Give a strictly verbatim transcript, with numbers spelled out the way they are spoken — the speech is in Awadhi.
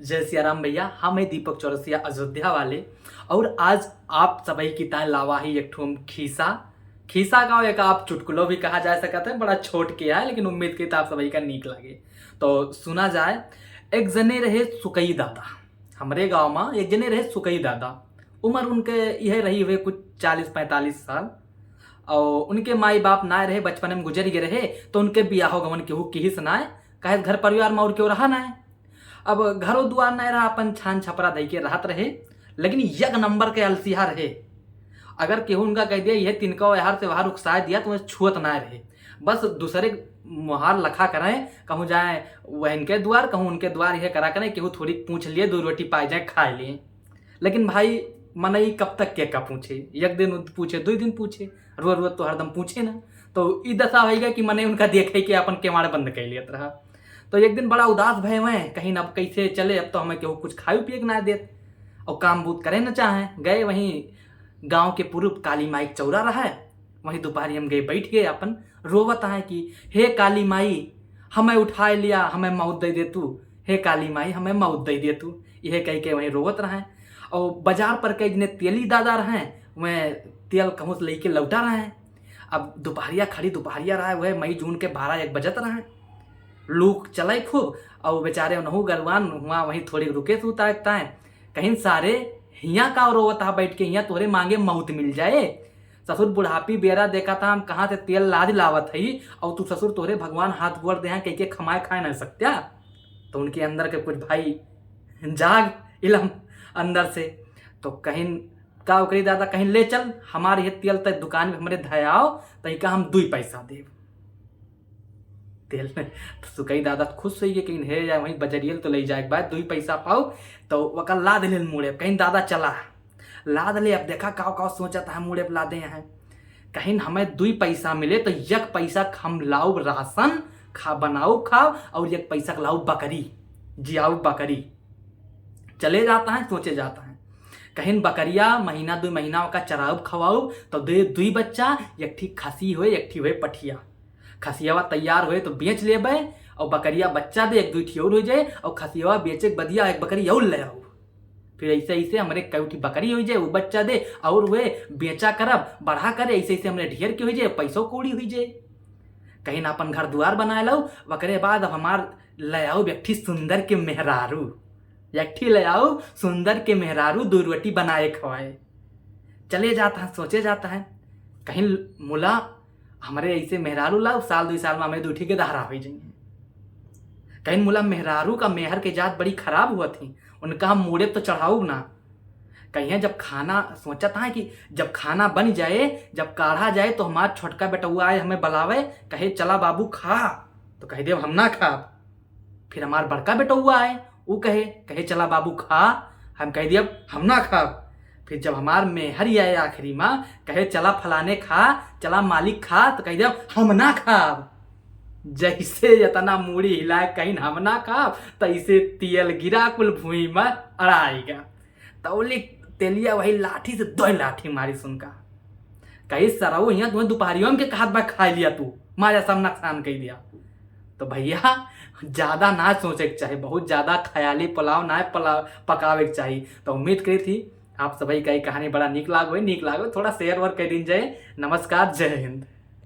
जय सिया राम भैया, हम हैं दीपक चौरसिया अयोध्या वाले, और आज आप सबही की ताय लावा ही एक ठो हम खीसा। खीसा का एक आप चुटकुलो भी कहा जा सकत है, बड़ा छोट के है, लेकिन उम्मीद की तो आप सबही का नीक लागे। तो सुना जाए, एक जने रहे सुकई दादा, हमरे गाँव में एक जने रहे सुकई दादा। उम्र उनके यह रही हुए कुछ चालीस पैंतालीस साल, और उनके माई बाप ना रहे, बचपन में गुजर गए रहे, तो उनके बियाह गवन केहू किहिस नाय, काहे घर परिवार में और केहू रहा नाय। अब घरो दुआर नाय रहा, अपन छान छपरा दई के रहत रहे, लेकिन एक नंबर के अलसिहा रहे। अगर केहू उनका कह दिया, "यह तिनका यार से बाहर उकसाए दिया," तो वह छुअत नाय रहे, बस दूसरे मुहार लखा करें, कहूँ जाए वह इनके द्वार, कहूँ उनके द्वार, यह करा करें, केहू थोड़ी पूछ लिए, दो रोटी पाए जाए, खाए लिए। लेकिन भाई, मनई कब तक के का पूछे, एक दिन पूछे, दो दिन पूछे, रोज रोज तो हरदम पूछे ना। तो ई दशा होइगा कि मनई उनका देखे के अपन केवाड़ बंद कर लेत रहा। तो एक दिन बड़ा उदास भय हुए, कहीं अब कैसे चले, अब तो हमें केहू कुछ खाए पिए के ना देत, और काम बूत करे न चाहे। गए वहीं गांव के पूर्व काली माई के चौरा रहा है, वहीं दोपहरी हम गए बैठ गए, अपन रोवत हैं कि "हे काली माई, हमें उठाए लिया, हमें मौत दे दे तू, हे काली माई, हमें मौत दे दे तू।" यह कह के वहीं रोवत रहे। और बाजार पर कई जने तेली दादा रहे, वह तेल कहूँ से लेके लौटा रहे। अब दोपहरिया खड़ी दोपहरिया रहे, वह मई जून के बारह एक बजत रहे, लू चले खूब, और बेचारे उनहु गरुआन हुआ वहीं थोड़ी रुके सूता एकताएं। कहीं, "सारे, हियाँ का रोवत हा बैठ के, हियाँ तोहरे मांगे मौत मिल जाए। ससुर बुढ़ापी बेरा देखा था हम कहाँ से तेल लाद लावत हई, और तू ससुर तोहरे भगवान हाथ गोड़ दे हैं, कह के खमाए खाए ना सकत्या।" तो उनके अंदर के कुछ भाई जाग इलम अंदर से, तो कहीं, "का ओकरी दादा," कहीं, "ले चल, हमार ये तेल तय दुकान में हमरे धयाओ, तई का हम दुई पैसा देब।" तेल में तो सुकई दादा खुश होइए कि "हे यार, वहीं बजरियल तो ले जाए के बाद दुई पैसा पाओ।" तो वका लाद लेल मुड़े, कहीं, "दादा चला, लाद ले, अब देखा काव काव सोचत है, मुड़े लादे हैं।" कहीं, "हमें दुई पैसा मिले तो एक पैसा हम लाउब राशन, खा, बनाउब खाउब, और एक पैसा के लाउब बकरी, जियाउब बकरी।" चले जाता है, सोचे जाता है, कहीं बकरिया महीना दुई महीना ओका चराउब खवाउब, तो दे दुई बच्चा, एक ठी खसी होए, एक ठी होए पठिया। खसियावा तैयार होए तो बेच लेबे, और बकरिया बच्चा दे, एक दुई ठी और हो जाए, और खसियावा बेचे के बदिया एक बकरी और ले आउब। फिर ऐसे ऐसे हमरे कई ठी बकरी हो जाए, वो बच्चा दे, और वे बेचा करब, बढ़ा करे, ऐसे ऐसे हमरे ढेर के हो जाए, पैसो कौड़ी हो जाए। कहीं, "अपन घर दुआर बनाए लाउब, ओकरे बाद अब हमार ले आउब एक ठी सुंदर के मेहरारू, एक ठी ले आउब सुंदर के मेहरारू, दो रोटी बनाए खवाए।" चले जाता है, सोचे जाता है, कहीं, "मुला, हमरे ऐसे मेहरारू लाउब, साल दुई साल में हमें दुई ठी के दहरा हो जाइए।" कहीं, "मुला, मेहरारू का मेहर के जात बड़ी खराब हुआ थी, उनका हम मूड़े तो चढ़ाउब ना।" कहीं, जब खाना, सोचत है कि जब खाना बन जाए, जब काढ़ा जाए, तो हमार छोटका बेटउआ आए, हमें बुलावे, कहे, "चला बाबू खा," तो कह देब, "हम ना खाब।" फिर हमार बड़का बेटउआ आए, ऊ कहे, कहे, "चला बाबू खा," हम कह देब, "हम ना खाब।" फिर जब हमार मेहर आए आखिरी में, कहे, "चला फलाने खा, चला मालिक खा," तो कह देब, "हम ना खाब।" जैसे इतना मूड़ी हिलाए कहीं, "हम ना खाब," तैसे तेल गिरा कुल भुई में अड़ाएगा। तौली तेलिया वही लाठी से दो लाठी मारी सुनका, कही, "सरऊ, यहाँ तुम्हें दोपहरियों में के कहत बा खाए लिया तू, मारे सब नुकसान कर दिया।" तो भैया, ज्यादा ना सोचे के चाही, बहुत ज्यादा ख्याली पुलाव ना पला-, पकावे के चाही। तो उम्मीद करी थी आप सभी का ये कहानी बड़ा नीक लाग होई, नीक लाग होई, थोड़ा share और कर दीन जाए। नमस्कार, जय हिंद।